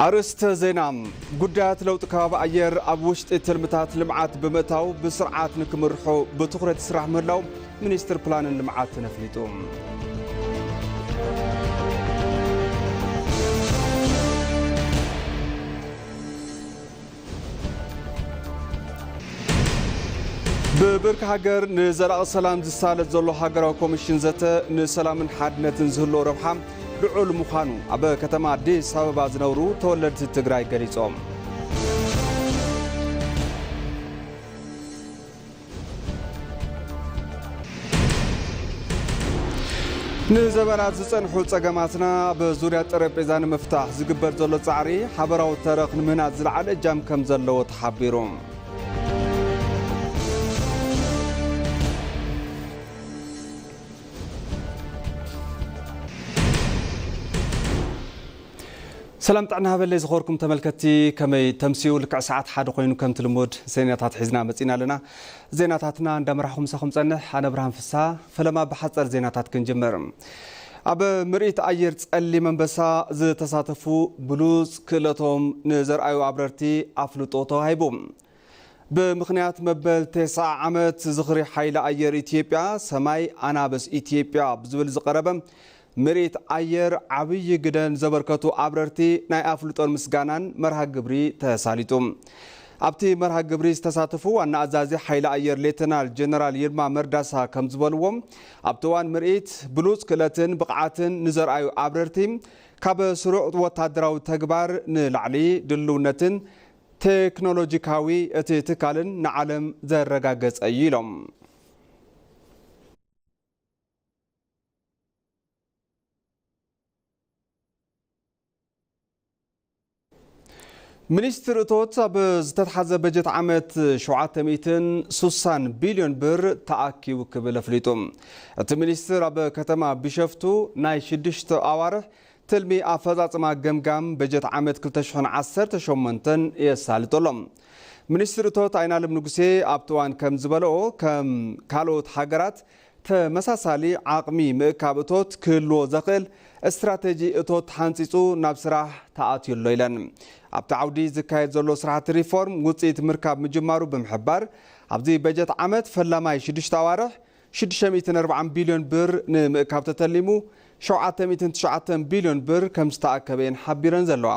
ኣርእስተ ዜና። ጉዳያት ለውጢ ከባቢ ኣየር ኣብ ውሽጢ ትልምታት ልምዓት ብምእታው ብስርዓት ንክምርሑ ብትኹረት ይስራሕ ምህላው ሚኒስትር ፕላንን ልምዓትን ኣፍሊጡ። ብብርኪ ሃገር ንዘላቒ ሰላም ዝሳለጥ ዘሎ ሃገራዊ ኮሚሽን ዘተ ንሰላምን ሓድነትን ዝህልዎ ረብሓ ልዑል ምዃኑ ኣብ ከተማ ኣዲስ ኣበባ ዝነብሩ ተወለድቲ ትግራይ ገሊጾም። ንዘመናት ዝጸንሑ ጸገማትና ብዙርያ ጠረጴዛ ንምፍታሕ ዝግበር ዘሎ ጻዕሪ ሓበራዊ ተረኽ ንምህናጽ ዝለዓለ እጃም ከም ዘለዎ ተሓቢሩ። ሰላም ጥዕና ሃበለይ ዝኸበርኩም ተመልከትቲ፣ ከመይ ተምስዩ? ልክዕ ሰዓት ሓደ ኮይኑ ከምቲ ልሙድ ዜናታት ሒዝና መጺና ኣለና። ዜናታትና እንዳመራሕኹም ምሳኹም ጸንሕ ኣነ ብርሃን ፍስሃ። ፈለማ ብሓጸር ዜናታት ክንጅምር። ኣብ ምርኢት ኣየር ጸሊም ኣንበሳ ዝተሳተፉ ብሉጽ ክእለቶም ንዘርኣዩ ኣብረርቲ ኣፍልጦ ተዋሂቡ። ብምኽንያት መበል ተስዓ ዓመት ዝኽሪ ሓይሊ ኣየር ኢትዮጵያ፣ ሰማይ ኣናብስ ኢትዮጵያ ብዝብል ዝቐረበ ምርኢት ኣየር ዓብዪ ግደን ዘበርከቱ ኣብረርቲ ናይ ኣፍልጦን ምስጋናን መርሃ ግብሪ ተሳሊጡ። ኣብቲ መርሃ ግብሪ ዝተሳተፉ ዋና ኣዛዚ ሓይሊ ኣየር ሌተናል ጀነራል ይልማ መርዳሳ ከም ዝበልዎ፣ ኣብቲ እዋን ምርኢት ብሉጽ ክእለትን ብቕዓትን ንዘርኣዩ ኣብረርቲ ካብ ስሩዕ ወታደራዊ ተግባር ንላዕሊ ድልውነትን ቴክኖሎጂካዊ እቲ ትካልን ንዓለም ዘረጋገጸ እዩ ኢሎም። ሚኒስትር እቶት ኣብ ዝተትሓዘ በጀት ዓመት ሸውዓተ ሚእትን ስሳን ቢልዮን ብር ተኣኪቡ ክብል ኣፍሊጡ። እቲ ሚኒስትር ኣብ ከተማ ቢሸፍቱ ናይ ሽዱሽተ ኣዋርሕ ትልሚ ኣፈጻጽማ ገምጋም በጀት ዓመት ክልተ ሽሕን ዓሰርተ ሸሞንተን የሳልጦ ኣሎ። ሚኒስትር እቶት ኣይናለም ንጉሴ ኣብቲ እዋን ከም ዝበለኦ፣ ከም ካልኦት ሃገራት ተመሳሳሊ ዓቕሚ ምእካብ እቶት ክህልዎ ዘኽእል ስትራተጂ እቶት ተሓንጺጹ ናብ ስራሕ ተኣትዩ ኣሎ ኢለን። ኣብቲ ዓውዲ ዝካየድ ዘሎ ስራሕቲ ሪፎርም ውጽኢት ምርካብ ምጅማሩ ብምሕባር፣ ኣብዚ በጀት ዓመት ፈላማይ ሽዱሽተ ኣዋርሕ ሽዱሽተ ሚእትን ኣርባዓን ቢልዮን ብር ንምእካብ ተተሊሙ፣ ሸውዓተ ሚእትን ትሽዓተን ቢልዮን ብር ከም ዝተኣከበ እየን ሓቢረን ዘለዋ።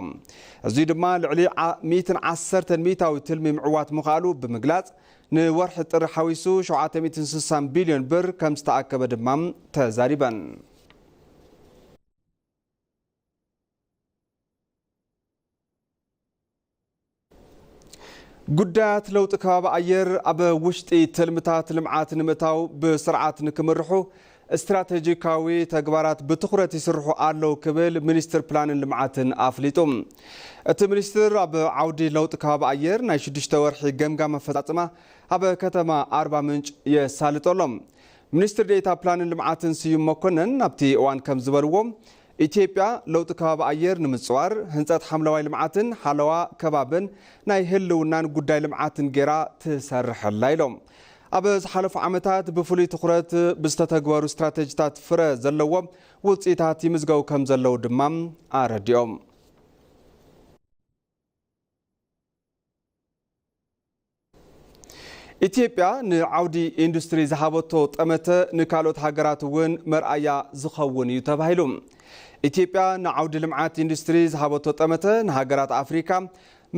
እዚ ድማ ልዕሊ ዓ-፣ ሚእትን ዓሰርተን ሚእታዊ ትልሚ ምዕዋት ምኽኣሉ ብምግላጽ፣ ንወርሒ ጥሪ ሓዊሱ ሸውዓተ ሚእትን ስሳን ቢልዮን ብር ከም ዝተኣከበ ድማ ተዛሪበን። ጉዳያት ለውጢ ከባቢ ኣየር ኣብ ውሽጢ ትልምታት ልምዓት ንምእታው ብስርዓት ንክምርሑ ስትራቴጂካዊ ተግባራት ብትኹረት ይስርሑ ኣለዉ ክብል ሚኒስትር ፕላንን ልምዓትን ኣፍሊጡ። እቲ ሚኒስትር ኣብ ዓውዲ ለውጢ ከባቢ ኣየር ናይ ሽዱሽተ ወርሒ ገምጋም ኣፈጻጽማ ኣብ ከተማ ኣርባ ምንጭ የሳልጦ ኣሎ። ሚኒስትር ዴኤታ ፕላንን ልምዓትን ስዩም መኮነን ኣብቲ እዋን ከም ዝበልዎ፣ ኢትዮጵያ ለውጢ ከባቢ ኣየር ንምጽዋር፣ ህንጸት ሓምለዋይ ልምዓትን ሓለዋ ከባብን ናይ ህልውናን ጉዳይ ልምዓትን ጌራ ትሰርሕ ኣላ ኢሎም። ኣብ ዝሓለፉ ዓመታት ብፍሉይ ትኹረት ብዝተተግበሩ ስትራተጂታት ፍረ ዘለዎም ውጽኢታት ይምዝገቡ ከም ዘለዉ ድማ ኣረዲኦም። ኢትዮጵያ ንዓውዲ ኢንዱስትሪ ዝሃበቶ ጠመተ ንካልኦት ሃገራት እውን መርኣያ ዝኸውን እዩ ተባሂሉ። ኢትዮጵያ ንዓውዲ ልምዓት ኢንዱስትሪ ዝሃበቶ ጠመተ ንሃገራት ኣፍሪካ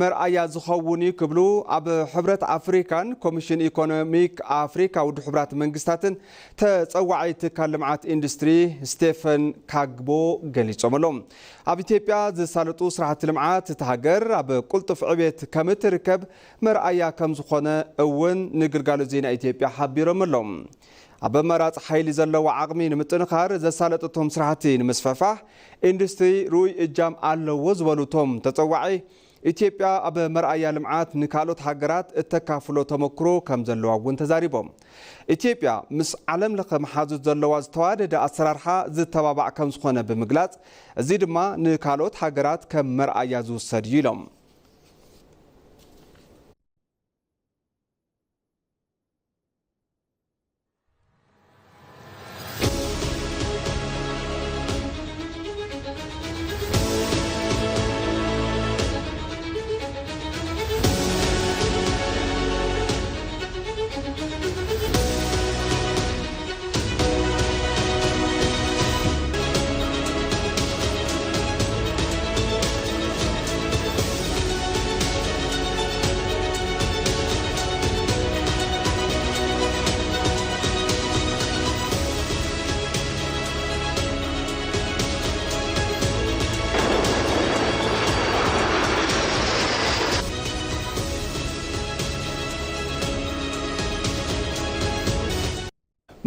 መርኣያ ዝኸውን እዩ ክብሉ ኣብ ሕብረት ኣፍሪካን ኮሚሽን ኢኮኖሚክ ኣፍሪካ ውድብ ሕቡራት መንግስታትን ተጸዋዒ ትካል ልምዓት ኢንዱስትሪ ስቴፈን ካግቦ ገሊጾም ኣለዉ። ኣብ ኢትዮጵያ ዝሳለጡ ስራሕቲ ልምዓት እታ ሃገር ኣብ ቁልጡፍ ዕቤት ከም እትርከብ መርኣያ ከም ዝኾነ እውን ንግልጋሎት ዜና ኢትዮጵያ ሓቢሮም ኣለዉ። ኣብ ኣማራፂ ሓይሊ ዘለዎ ዓቕሚ ንምጥንኻር ዘሳለጠቶም ስራሕቲ ንምስፍሕፋሕ ኢንዱስትሪ ርኡይ እጃም ኣለዎ ዝበሉ እቶም ተፀዋዒ፣ ኢትዮጵያ ኣብ መርኣያ ልምዓት ንካልኦት ሃገራት እተካፍሎ ተመክሮ ከም ዘለዋ እውን ተዛሪቦም። ኢትዮጵያ ምስ ዓለም ለኸ መሓዙት ዘለዋ ዝተዋደደ ኣሰራርሓ ዝተባባዕ ከም ዝኾነ ብምግላፅ፣ እዚ ድማ ንካልኦት ሃገራት ከም መርኣያ ዝውሰድ እዩ ኢሎም።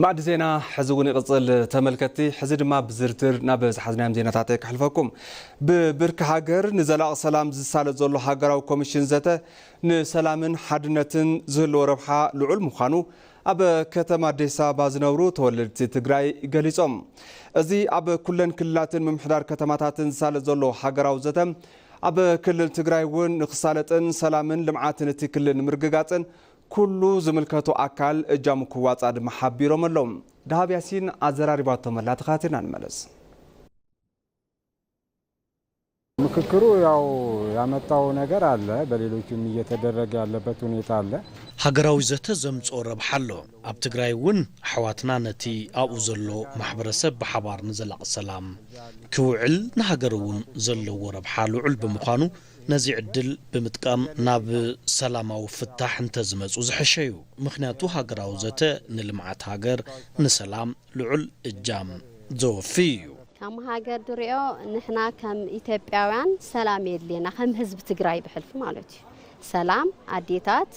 ማዕዲ ዜና ሕዚ እውን ይቕጽል ተመልከትቲ። ሕዚ ድማ ብዝርዝር ናብ ዝሓዝናዮም ዜናታት ክሕልፈኩም። ብብርኪ ሃገር ንዘላቒ ሰላም ዝሳለጥ ዘሎ ሃገራዊ ኮሚሽን ዘተ ንሰላምን ሓድነትን ዝህልዎ ረብሓ ልዑል ምዃኑ ኣብ ከተማ ኣዲስ ኣበባ ዝነብሩ ተወለድቲ ትግራይ ገሊጾም። እዚ ኣብ ኩለን ክልላትን ምምሕዳር ከተማታትን ዝሳለጥ ዘሎ ሃገራዊ ዘተ ኣብ ክልል ትግራይ እውን ንክሳለጥን ሰላምን ልምዓትን እቲ ክልል ንምርግጋጽን ኩሉ ዝምልከቶ ኣካል እጃሙ ክዋጻእ ድማ ሓቢሮም ኣለዉ። ደሃብ ያሲን ኣዘራሪባቶም ኣላ፣ ተኸታቲልና ንመለስ። ምክክሩ ያው ያመጣው ነገር አለ፣ በሌሎችም እየተደረገ ያለበት ሁኔታ አለ። ሃገራዊ ዘተ ዘምጽኦ ረብሓ ኣሎ። ኣብ ትግራይ እውን ኣሕዋትና ነቲ ኣብኡ ዘሎ ማሕበረሰብ ብሓባር ንዘላቒ ሰላም ክውዕል ንሃገር እውን ዘለዎ ረብሓ ልዑል ብምዃኑ ነዚ ዕድል ብምጥቃም ናብ ሰላማዊ ፍታሕ እንተዝመፁ ዝሐሸ እዩ። ምኽንያቱ ሃገራዊ ዘተ ንልምዓት ሃገር፣ ንሰላም ልዑል እጃም ዘወፊ እዩ። ከም ሃገር ድሪኦ ንሕና ከም ኢትዮጵያውያን ሰላም የድልየና፣ ከም ህዝቢ ትግራይ ብሕልፊ ማለት እዩ። ሰላም ኣዴታት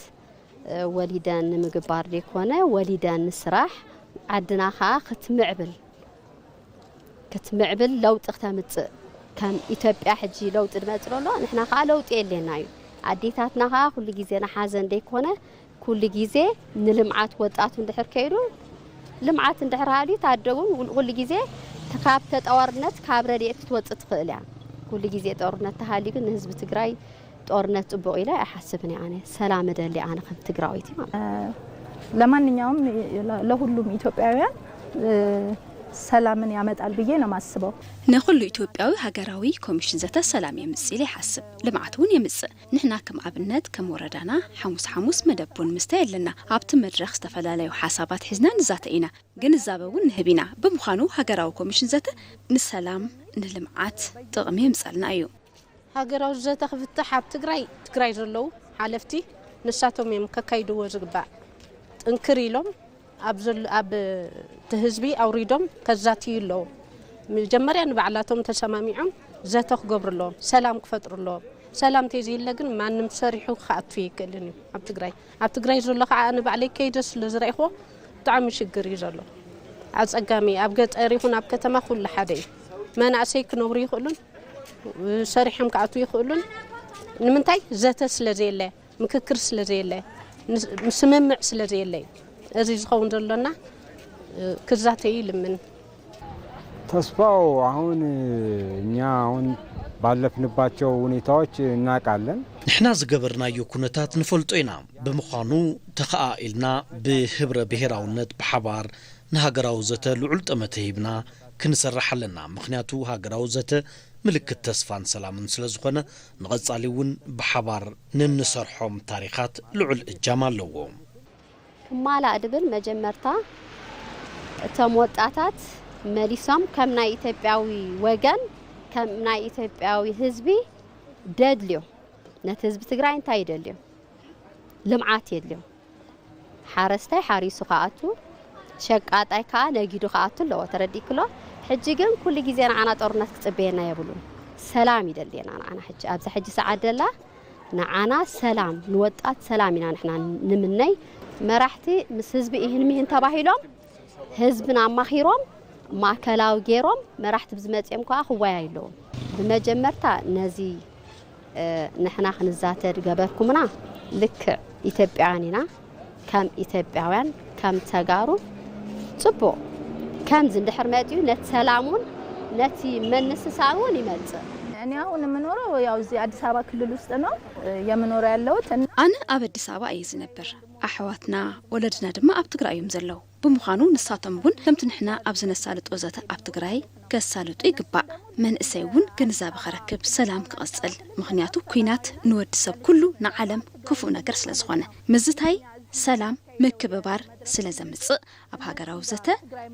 ወሊደን ንምግባር ዘይኮነ ወሊደን ንስራሕ ዓድና ከዓ ክትምዕብል ክትምዕብል ለውጢ ክተምፅእ ከም ኢትዮጵያ ሕጂ ለውጢ ዝመፅእ ዘሎ ንሕና ከዓ ለውጢ የድልየና እዩ። ኣዴታትና ከዓ ኩሉ ግዜ ንሓዘን ዘይኮነ ኩሉ ግዜ ንልምዓት ወጣቱ እንድሕር ከይዱ ልምዓት እንድሕር ሃልዩ ታደ እውን ኩሉ ግዜ ካብ ተጠዋርነት ካብ ረድኤት ክትወፅእ ትኽእል እያ። ኩሉ ግዜ ጦርነት ተሃልዩ ግን ንህዝቢ ትግራይ ጦርነት ፅቡቕ ኢለ ኣይሓስብን እየ። ኣነ ሰላም እደሊ ኣነ ከም ትግራዊት ማለት ለማንኛውም ለሁሉም ኢትዮጵያውያን ሰላምን ያመጣል ብዬ ነው ማስበው። ንኹሉ ኢትዮጵያዊ ሃገራዊ ኮሚሽን ዘተ ሰላም የምጽእ ኢለ ይሓስብ፣ ልምዓት እውን የምጽእ። ንሕና ከም ኣብነት ከም ወረዳና ሓሙስ ሓሙስ መደብ ቡን ምስታይ ኣለና። ኣብቲ መድረኽ ዝተፈላለዩ ሓሳባት ሒዝና ንዛተ ኢና፣ ግንዛበ እውን ንህብ ኢና። ብምዃኑ ሃገራዊ ኮሚሽን ዘተ ንሰላም ንልምዓት ጥቕሚ የምጸልና እዩ። ሃገራዊ ዘተ ክፍታሕ ኣብ ትግራይ ትግራይ ዘለዉ ሓለፍቲ ንሳቶም እዮም ከካይድዎ ዝግባእ። ጥንክር ኢሎም ኣብ ዘሎ ኣብ እቲ ህዝቢ ኣውሪዶም ከዛትዩ ኣለዎም። መጀመርያ ንባዕላቶም ተሰማሚዖም ዘተ ክገብሩ ኣለዎም፣ ሰላም ክፈጥሩ ኣለዎም። ሰላም ተዘይለ ግን ማንም ሰሪሑ ክኣቱ ይክእልን እዩ ኣብ ትግራይ። ኣብ ትግራይ ዘሎ ከዓ ኣነ ባዕለይ ከይደ ስለ ዝረእኽዎ ብጣዕሚ ሽግር እዩ ዘሎ። ኣፀጋሚ ኣብ ገጠር ይኹን ኣብ ከተማ ኩሉ ሓደ እዩ። መናእሰይ ክነብሩ ይኽእሉን ሰሪሖም ክኣትዉ ይኽእሉን። ንምንታይ ዘተ ስለ ዘየለ፣ ምክክር ስለ ዘየለ፣ ስምምዕ ስለ ዘየለ እዩ እዚ ዝኸውን ዘሎና። ክዛተዩ ይልምን። ተስፋው አሁን እኛ አሁን ባለፍንባቸው ሁኔታዎች እናውቃለን። ንሕና ዝገበርናዮ ኩነታት ንፈልጦ ኢና። ብምዃኑ ተኸኣኢልና ብህብረ ብሄራውነት ብሓባር ንሃገራዊ ዘተ ልዑል ጠመተ ሂብና ክንሰርሕ ኣለና። ምኽንያቱ ሃገራዊ ዘተ ምልክት ተስፋን ሰላምን ስለ ዝኾነ ንቐጻሊ እውን ብሓባር ንንሰርሖም ታሪኻት ልዑል እጃም ኣለዎ። ክማላእ ድብል መጀመርታ እቶም ወጣታት መሊሶም ከም ናይ ኢትዮጵያዊ ወገን ከም ናይ ኢትዮጵያዊ ህዝቢ ደድልዮ ነቲ ህዝቢ ትግራይ እንታይ ይደልዮ? ልምዓት የድልዮ። ሓረስታይ ሓሪሱ ክኣቱ፣ ሸቃጣይ ከዓ ነጊዱ ክኣቱ ኣለዎ። ተረዲእክሎ? ሕጂ ግን ኩሉ ግዜ ንዓና ጦርነት ክፅበየና የብሉን። ሰላም ይደልየና ንዓና ሕጂ። ኣብዛ ሕጂ ሰዓት ደላ ንዓና ሰላም፣ ንወጣት ሰላም ኢና ንሕና ንምነይ። መራሕቲ ምስ ህዝቢ ኢህን ሚህን ተባሂሎም ህዝብን ኣማኺሮም ማእከላዊ ገይሮም መራሕቲ ብዝመፅኦም ከዓ ክወያዩ ኣለዎም። ብመጀመርታ ነዚ ንሕና ክንዛተ ዝገበርኩምና ልክዕ ኢትዮጵያውያን ኢና። ከም ኢትዮጵያውያን ከም ተጋሩ ፅቡቕ ከምዚ እንድሕር መፅኡ ነቲ ሰላም እውን ነቲ መንስሳዊ እውን ይመፅእ። እኔ አሁን የምኖረው ያው እዚህ አዲስ አበባ ክልል ውስጥ ነው የምኖረው ያለሁት። ኣነ ኣብ ኣዲስ ኣበባ እየ ዝነብር። ኣሕዋትና ወለድና ድማ ኣብ ትግራይ እዮም ዘለዉ። ብምዃኑ ንሳቶም እውን ከምቲ ንሕና ኣብዚ ነሳልጦ ዘተ ኣብ ትግራይ ከሳልጡ ይግባእ። መንእሰይ እውን ግንዛበ ከረክብ፣ ሰላም ክቕፅል። ምኽንያቱ ኲናት ንወዲ ሰብ ኩሉ ንዓለም ክፉእ ነገር ስለ ዝኾነ ምዝታይ ሰላም ምክብባር ስለ ዘምፅእ ኣብ ሃገራዊ ዘተ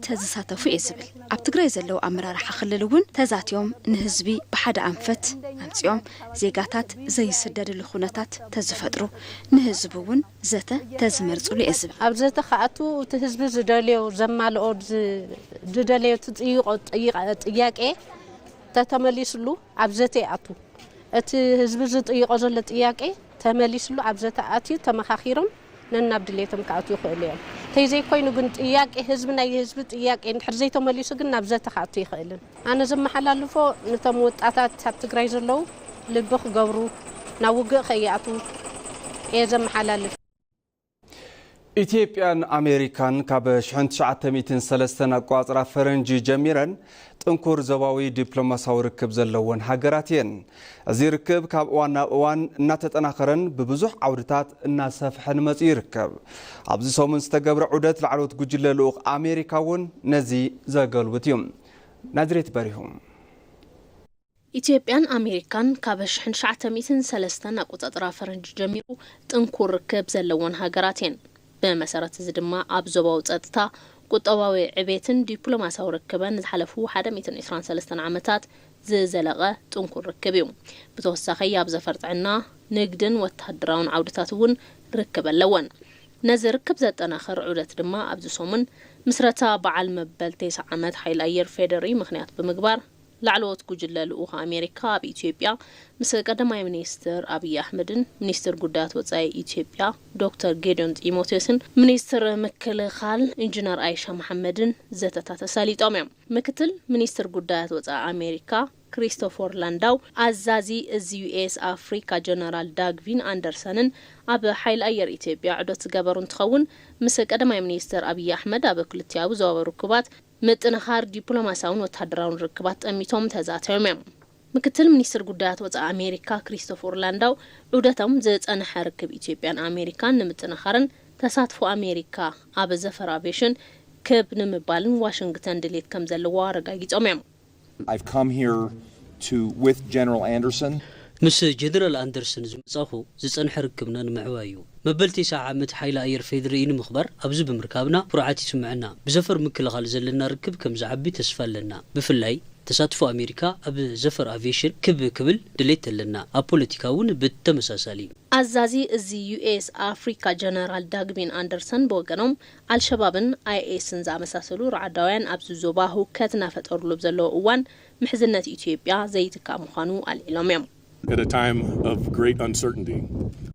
ተዝሳተፉ እየ ዝብል። ኣብ ትግራይ ዘለዉ ኣመራርሓ ክልል እውን ተዛትዮም ንህዝቢ ብሓደ ኣንፈት ኣምፂኦም ዜጋታት ዘይስደድሉ ኩነታት ተዝፈጥሩ ንህዝቢ እውን ዘተ ተዝመርፅሉ እየ ዝብል። ኣብ ዘተ ክኣቱ እቲ ህዝቢ ዝደልዮ ዘማልኦ ዝደለዮ ትፅይቆ ጥያቄ ተተመሊስሉ ኣብ ዘተ ይኣቱ። እቲ ህዝቢ ዝጥይቆ ዘሎ ጥያቄ ተመሊስሉ ኣብ ዘተ ኣትዩ ተመኻኺሮም ነናብ ድሌቶም ክኣትዉ ይኽእሉ እዮም። እንተዘይኮይኑ ግን ጥያቄ ህዝቢ፣ ናይ ህዝቢ ጥያቄ እንድሕር ዘይተመሊሱ ግን ናብ ዘተ ክኣቱ ይኽእልን። ኣነ ዘመሓላልፎ፣ ነቶም ወጣታት ኣብ ትግራይ ዘለዉ ልቢ ክገብሩ፣ ናብ ውግእ ከይኣትዉ እየ ዘመሓላልፍ። ኢትዮጵያን ኣሜሪካን ካብ ሽሕን ትሽዓተ ሚእትን ሰለስተን ኣቋፅራ ፈረንጂ ጀሚረን ጥንኩር ዞባዊ ዲፕሎማሲያዊ ርክብ ዘለወን ሃገራት እየን። እዚ ርክብ ካብ እዋን ናብ እዋን እናተጠናኸረን ብብዙሕ ዓውድታት እናሰፍሐን መፂኡ ይርከብ። ኣብዚ ሰሙን ዝተገብረ ዑደት ላዕለዎት ጉጅለ ልኡኽ ኣሜሪካ እውን ነዚ ዘገልብት እዩ። ናዝሬት በሪሁ። ኢትዮጵያን ኣሜሪካን ካብ ሽሕን ትሽዓተ ሚእትን ሰለስተን ኣቆጻጽራ ፈረንጂ ጀሚሩ ጥንኩር ርክብ ዘለወን ሃገራት እየን። ብመሰረት እዚ ድማ ኣብ ዞባዊ ጸጥታ፣ ቁጠባዊ ዕቤትን ዲፕሎማሲያዊ ርክበን ዝሓለፉ ሓደ ሚእትን ዕስራን ሰለስተን ዓመታት ዝዘለቐ ጥንኩር ርክብ እዩ። ብተወሳኺ ኣብ ዘፈር ጥዕና፣ ንግድን ወታደራውን ዓውድታት እውን ርክብ ኣለወን። ነዚ ርክብ ዘጠናኽር ዑደት ድማ ኣብዚ ሰሙን ምስረታ በዓል መበል ተስዓ ዓመት ሓይሊ ኣየር ፌዴሪ ምኽንያት ብምግባር ላዕለዎት ጉጅለ ልኡኽ ኣሜሪካ ኣብ ኢትዮጵያ ምስ ቀዳማይ ሚኒስትር ኣብይ ኣሕመድን ሚኒስትር ጉዳያት ወፃኢ ኢትዮጵያ ዶክተር ጌዲዮን ጢሞቴዎስን ሚኒስትር ምክልኻል ኢንጂነር ኣይሻ መሓመድን ዘተታት ተሳሊጦም እዮም። ምክትል ሚኒስትር ጉዳያት ወፃኢ ኣሜሪካ ክሪስቶፈር ላንዳው፣ ኣዛዚ እዚ ዩ ኤስ ኣፍሪካ ጀነራል ዳግቪን ኣንደርሰንን ኣብ ሓይሊ ኣየር ኢትዮጵያ ዑደት ዝገበሩ እንትኸውን፣ ምስ ቀዳማይ ሚኒስትር ኣብይ ኣሕመድ ኣብ ክልቲኣዊ ዞባዊ ርክባት ምጥንኻር ዲፕሎማሲያውን ወታደራውን ርክባት ጠሚቶም ተዛተዮም እዮም። ምክትል ሚኒስትር ጉዳያት ወፃኢ ኣሜሪካ ክሪስቶፈር ላንዳው፣ ዑደቶም ዝፀንሐ ርክብ ኢትዮጵያን ኣሜሪካን ንምጥንኻርን ተሳትፎ ኣሜሪካ ኣብ ዘፈር ኣቪዬሽን ክብ ንምባልን ዋሽንግተን ድሌት ከም ዘለዋ ኣረጋጊፆም እዮም። I've come here to, with General Anderson. ምስ ጀነራል ኣንደርሰን ዝመጻኹ ዝጸንሐ ርክብና ንምዕባይ እዩ። መበል ተስዓ ዓመት ሓይሊ ኣየር ፌዴሪኢ ንምኽባር ኣብዚ ብምርካብና ኩርዓት ይስምዐና። ብዘፈር ምክልኻል ዘለና ርክብ ከም ዝዓቢ ተስፋ ኣለና። ብፍላይ ተሳትፎ ኣሜሪካ ኣብ ዘፈር ኣቪዬሽን ክብ ክብል ድሌት ኣለና። ኣብ ፖለቲካ እውን ብተመሳሳሊ። ኣዛዚ እዚ ዩ ኤስ ኣፍሪካ ጀነራል ዳግቪን ኣንደርሰን ብወገኖም፣ ኣልሸባብን ኣይ ኤስን ዝኣመሳሰሉ ራዕዳውያን ኣብዚ ዞባ ህውከት እናፈጠሩሉ ብዘለዉ እዋን ምሕዝነት ኢትዮጵያ ዘይትካእ ምዃኑ ኣልዒሎም እዮም። At a time of great uncertainty.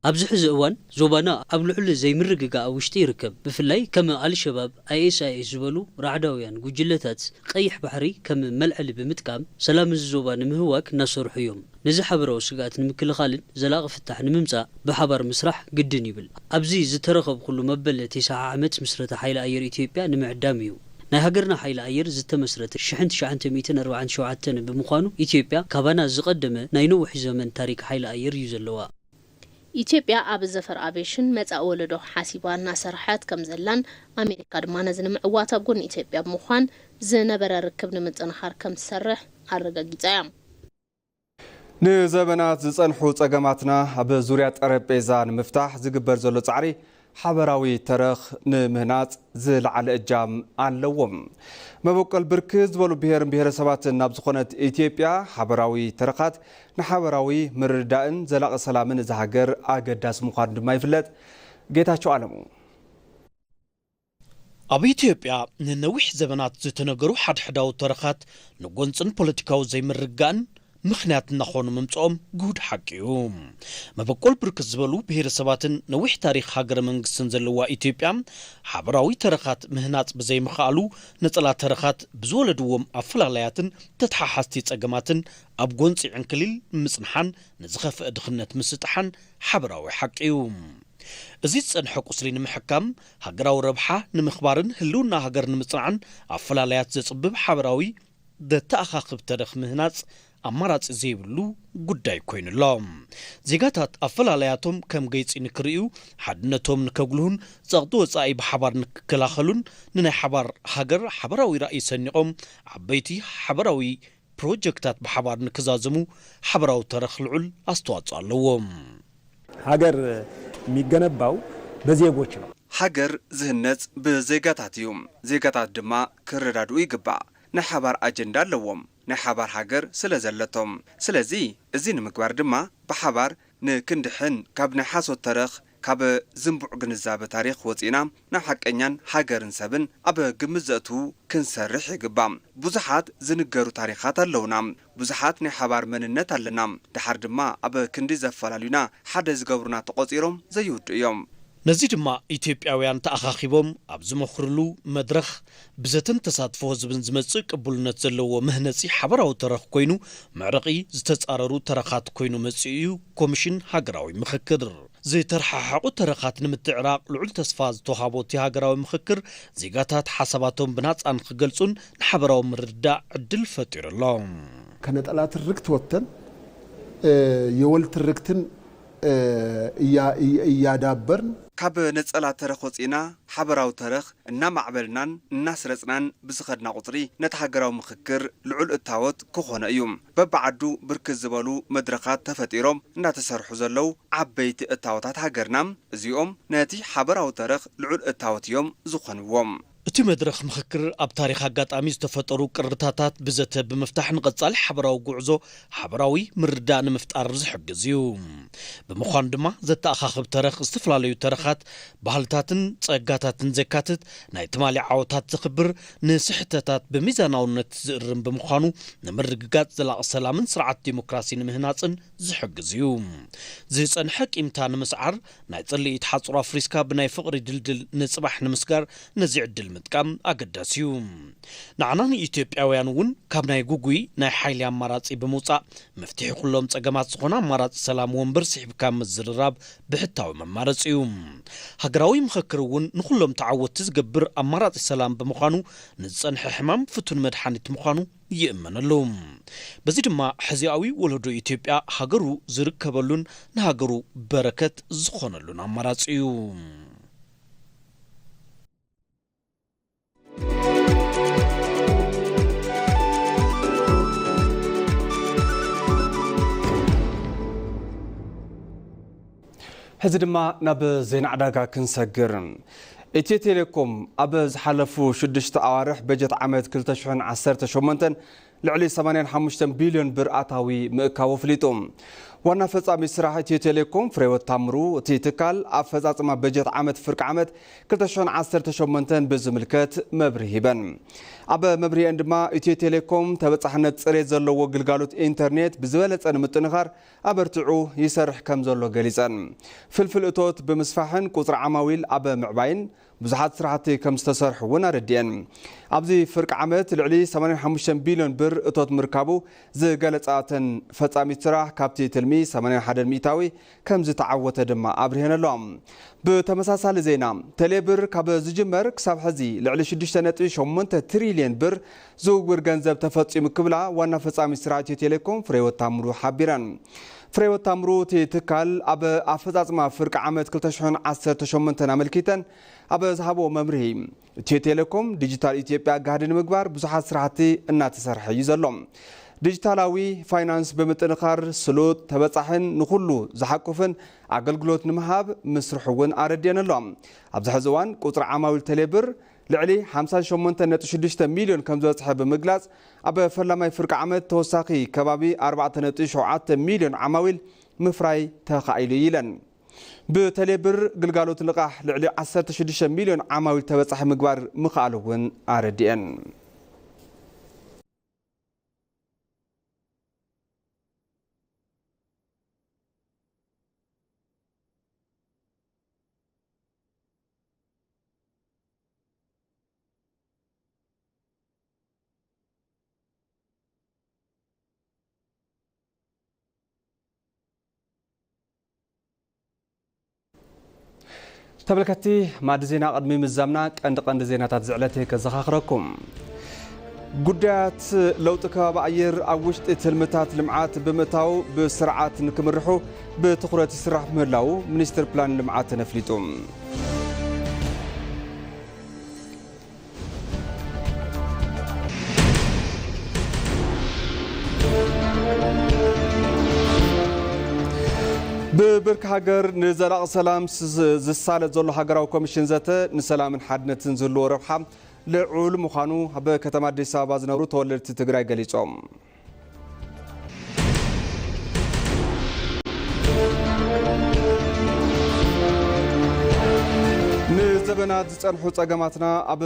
ኣብዚ ሕዚ እዋን ዞባና ኣብ ልዑል ዘይምርግጋእ ውሽጢ ይርከብ። ብፍላይ ከም ኣልሸባብ፣ ኣይኤስኣይኤስ ዝበሉ ራዕዳውያን ጉጅለታት ቀይሕ ባሕሪ ከም መልዐሊ ብምጥቃም ሰላም እዚ ዞባ ንምህዋክ እናሰርሑ እዮም። ነዚ ሓበራዊ ስግኣት ንምክልኻልን ዘላቒ ፍታሕ ንምምጻእ ብሓባር ምስራሕ ግድን ይብል። ኣብዚ ዝተረኸብኩሉ መበል ተስዓ ዓመት ምስረታ ሓይሊ ኣየር ኢትዮጵያ ንምዕዳም እዩ። ናይ ሃገርና ሓይሊ ኣየር ዝተመስረተ ሽሕን ትሽዓተ ሚእትን ኣርባዓን ሸውዓተን ብምዃኑ ኢትዮጵያ ካባና ዝቐደመ ናይ ነዊሕ ዘመን ታሪክ ሓይሊ ኣየር እዩ ዘለዋ። ኢትዮጵያ ኣብ ዘፈር ኣቬሽን መጻኢ ወለዶ ሓሲባ እናሰርሐት ከም ዘላን ኣሜሪካ ድማ ነዚ ንምዕዋት ኣብ ጎኒ ኢትዮጵያ ብምዃን ዝነበረ ርክብ ንምጥንኻር ከም ትሰርሕ ኣረጋጊጻ እያ። ንዘበናት ዝጸንሑ ጸገማትና ኣብ ዙርያ ጠረጴዛ ንምፍታሕ ዝግበር ዘሎ ጻዕሪ ሓበራዊ ተረኽ ንምህናጽ ዝለዓለ እጃም ኣለዎም። መበቆል ብርክት ዝበሉ ብሄርን ብሄረሰባትን ናብ ዝኾነት ኢትዮጵያ ሓበራዊ ተረኻት ንሓበራዊ ምርድዳእን ዘላቒ ሰላምን እዛ ሃገር ኣገዳሲ ምዃኑ ድማ ይፍለጥ። ጌታቸው ኣለሙ። ኣብ ኢትዮጵያ ንነዊሕ ዘበናት ዝተነገሩ ሓድሕዳዊ ተረኻት ንጎንፅን ፖለቲካዊ ዘይምርግጋእን ምኽንያት እናኾኑ ምምፅኦም ግሁድ ሓቂ እዩ። መበቆል ብርክት ዝበሉ ብሄረሰባትን ነዊሕ ታሪኽ ሃገረ መንግስትን ዘለዋ ኢትዮጵያ ሓበራዊ ተረኻት ምህናፅ ብዘይምኽኣሉ ነፀላ ተረኻት ብዝወለድዎም ኣፈላላያትን ተተሓሓዝቲ ፀገማትን ኣብ ጎንፂ ዕንክሊል ምፅንሓን ንዝኸፍአ ድኽነት ምስጥሓን ሓበራዊ ሓቂ እዩ። እዚ ዝጸንሐ ቁስሊ ንምሕካም፣ ሃገራዊ ረብሓ ንምኽባርን ህልውና ሃገር ንምጽናዕን ኣፈላላያት ዘጽብብ ሓበራዊ ዘተኣኻኽብ ተረኽ ምህናጽ ኣማራጺ ዘይብሉ ጉዳይ ኮይኑ ኣሎ። ዜጋታት ኣፈላላያቶም ከም ገይጺ ንክርእዩ፣ ሓድነቶም ንከጉልሁን ጸቕጢ ወጻኢ ብሓባር ንክከላኸሉን ንናይ ሓባር ሃገር ሓበራዊ ራእይ ሰኒቖም ዓበይቲ ሓበራዊ ፕሮጀክታት ብሓባር ንክዛዘሙ ሓበራዊ ተረኽ ልዑል ኣስተዋፅኦ ኣለዎ። ሀገር የሚገነባው በዜጎች ነው። ሃገር ዝህነጽ ብዜጋታት እዩ። ዜጋታት ድማ ክረዳድኡ ይግባእ። ናይ ሓባር ኣጀንዳ ኣለዎም። ናይ ሓባር ሃገር ስለ ዘለቶም። ስለዚ እዚ ንምግባር ድማ ብሓባር ንክንድሕን ካብ ናይ ሓሶት ተረኽ ካብ ዝንቡዕ ግንዛበ ታሪኽ ወፂእና ናብ ሓቀኛን ሃገርን ሰብን ኣብ ግምት ዘእትዉ ክንሰርሕ ይግባእ። ብዙሓት ዝንገሩ ታሪኻት ኣለዉና። ብዙሓት ናይ ሓባር መንነት ኣለና። ደሓር ድማ ኣብ ክንዲ ዘፈላልዩና ሓደ ዝገብሩና ተቖፂሮም ዘይውዱ እዮም። ነዚ ድማ ኢትዮጵያውያን ተኣኻኺቦም ኣብ ዝመኽርሉ መድረኽ ብዘተን ተሳትፎ ህዝብን ዝመጽእ ቅቡልነት ዘለዎ መህነጺ ሓበራዊ ተረኽ ኮይኑ፣ መዕረቒ ዝተጻረሩ ተረኻት ኮይኑ መጺኡ እዩ ኮሚሽን ሃገራዊ ምኽክር። ዝተረሓሓቑ ተረኻት ንምትዕራቕ ልዑል ተስፋ ዝተውሃቦ እቲ ሃገራዊ ምኽክር፣ ዜጋታት ሓሳባቶም ብናጻ ንኽገልጹን ንሓበራዊ ምርድዳእ ዕድል ፈጢሩ ኣሎ። ከነጠላ ትርክት ወጥተን የወል ትርክትን እያዳበርን ካብ ነጸላ ተረኽ ወጺእና ሓበራዊ ተረኽ እናማዕበልናን እናስረጽናን ብዝኸድና ቁጽሪ ነቲ ሃገራዊ ምኽክር ልዑል እታወት ክኾኖ እዩ። በብዓዱ ብርክት ዝበሉ መድረኻት ተፈጢሮም እናተሰርሑ ዘለዉ ዓበይቲ እታወታት ሃገርና እዚኦም ነቲ ሓበራዊ ተረኽ ልዑል እታወት እዮም ዝኾንዎም። እቲ መድረኽ ምኽክር ኣብ ታሪኽ ኣጋጣሚ ዝተፈጠሩ ቅርታታት ብዘተ ብምፍታሕ ንቐጻሊ ሓበራዊ ጉዕዞ ሓበራዊ ምርዳእ ንምፍጣር ዝሕግዝ እዩ። ብምዃኑ ድማ ዘተኣኻኽብ ተረኽ ዝተፈላለዩ ተረኻት፣ ባህልታትን ጸጋታትን ዘካትት ናይ ትማሊ ዓወታት ዘኽብር ንስሕተታት ብሚዛናውነት ዝእርም ብምዃኑ ንምርግጋጽ ዘላቒ ሰላምን ስርዓት ዲሞክራሲ ንምህናጽን ዝሕግዝ እዩ። ዝጸንሐ ቂምታ ንምስዓር ናይ ጽልኢት ሓጹር ኣፍሪስካ ብናይ ፍቕሪ ድልድል ንጽባሕ ንምስጋር ነዚ ዕድል ምጥቃም ኣገዳሲ እዩ። ንዓና ንኢትዮጵያውያን እውን ካብ ናይ ጉጉይ ናይ ሓይሊ ኣማራጺ ብምውጻእ መፍትሒ ኩሎም ጸገማት ዝኾነ ኣማራጺ ሰላም ወንበር ስሒብካ ምዝርራብ ብሕታዊ መማረጺ እዩ። ሃገራዊ ምኽክር እውን ንኹሎም ተዓወትቲ ዝገብር ኣማራጺ ሰላም ብምዃኑ ንዝጸንሐ ሕማም ፍቱን መድሓኒት ምዃኑ ይእመነሉ። በዚ ድማ ሕዚኣዊ ወለዶ ኢትዮጵያ ሃገሩ ዝርከበሉን ንሃገሩ በረከት ዝኾነሉን ኣማራጺ እዩ። ሕዚ ድማ ናብ ዜና ዕዳጋ ክንሰግር። ኢትዮ ቴሌኮም ኣብ ዝሓለፉ ሽዱሽተ ኣዋርሕ በጀት ዓመት ክልተ ሽሕን ዓሰርተ ሸሞንተን ልዕሊ ሰማንያን ሓሙሽተን ቢልዮን ብር ኣታዊ ምእካቡ ኣፍሊጡ። ዋና ፈጻሚ ስራሕ ኢትዮ ቴሌኮም ፍሬህይወት ታምሩ፣ እቲ ትካል ኣፈጻጽማ በጀት ዓመት ፍርቂ ዓመት ክልተ ሽሕን ዓሰርተ ሸሞንተን ብዝምልከት መብርሂ ሂበን። ኣብ መብርሂአን ድማ ኢትዮ ቴሌኮም ተበጻሕነት ጽሬት ዘለዎ ግልጋሎት ኢንተርኔት ብዝበለጸ ንምጥንኻር ኣበርቲዑ ይሰርሕ ከም ዘሎ ገሊጸን። ፍልፍል እቶት ብምስፋሕን ቁጽሪ ዓማዊል ኣብ ምዕባይን ብዙሓት ስራሕቲ ከም ዝተሰርሑ እውን ኣረዲአን። ኣብዚ ፍርቂ ዓመት ልዕሊ ሰማንያን ሓሙሽተን ቢልዮን ብር እቶት ምርካቡ ዝገለጻ እተን ፈጻሚት ስራሕ፣ ካብቲ ትልሚ ሰማንያን ሓደን ሚእታዊ ከም ዝተዓወተ ድማ ኣብሪሀን ኣለዋ። ብተመሳሳሊ ዜና፣ ቴሌብር ካብ ዝጅመር ክሳብ ሕዚ ልዕሊ ሽዱሽተ ነጥቢ ሸሞንተ ትሪልየን ብር ዝውውር ገንዘብ ተፈጺሙ ክብላ ዋና ፈጻሚ ስራሕ ኢትዮ ቴሌኮም ፍሬህይወት ታምሩ ሓቢረን። ፍሬህይወት ታምሩ፣ እቲ ትካል ኣብ ኣፈጻጽማ ፍርቂ ዓመት ክልተ ሽሕን ዓሰርተ ሸሞንተን ኣመልኪተን ኣብ ዝሃብዎ መምርሂ፣ ኢትዮ ቴሌኮም ዲጂታል ኢትዮጵያ ጋህዲ ንምግባር ብዙሓት ስራሕቲ እናተሰርሐ እዩ ዘሎ። ዲጂታላዊ ፋይናንስ ብምጥንኻር ስሉጥ፣ ተበጻሕን ንኹሉ ዝሓቁፍን ኣገልግሎት ንምሃብ ምስርሑ እውን ኣረዲአን ኣሎ። ኣብዚ ሕዚ እዋን ቁጽሪ ዓማዊል ቴሌብር ልዕሊ ሓምሳ ሸሞንተ ነጥቢ ሽዱሽተ ሚልዮን ከም ዝበጽሐ ብምግላጽ፣ ኣብ ፈላማይ ፍርቂ ዓመት ተወሳኺ ከባቢ ኣርባዕተ ነጥቢ ሸውዓተ ሚልዮን ዓማዊል ምፍራይ ተኻኢሉ እዩ ኢለን። ብቴሌብር ግልጋሎት ልቓሕ ልዕሊ ዓሰርተ ሽዱሽተ ሚልዮን ዓማዊል ተበጻሒ ምግባር ምኽኣሉ እውን ኣረዲአን። ተመልከትቲ፣ ማዕዲ ዜና ቅድሚ ምዛምና ቀንዲ ቀንዲ ዜናታት ዝዕለተ ከዘኻኽረኩም። ጉዳያት ለውጢ ከባቢ ኣየር ኣብ ውሽጢ ትልምታት ልምዓት ብምእታው ብስርዓት ንክምርሑ ብትኹረት ይስራሕ ምህላው ሚኒስትር ፕላን ልምዓትን ኣፍሊጡ። ብብርኪ ሃገር ንዘላቒ ሰላም ዝሳለጥ ዘሎ ሃገራዊ ኮሚሽን ዘተ ንሰላምን ሓድነትን ዝህልዎ ረብሓ ልዑል ምዃኑ ኣብ ከተማ ኣዲስ ኣበባ ዝነብሩ ተወለድቲ ትግራይ ገሊጾም። ንዘበናት ዝጸንሑ ጸገማትና ኣብ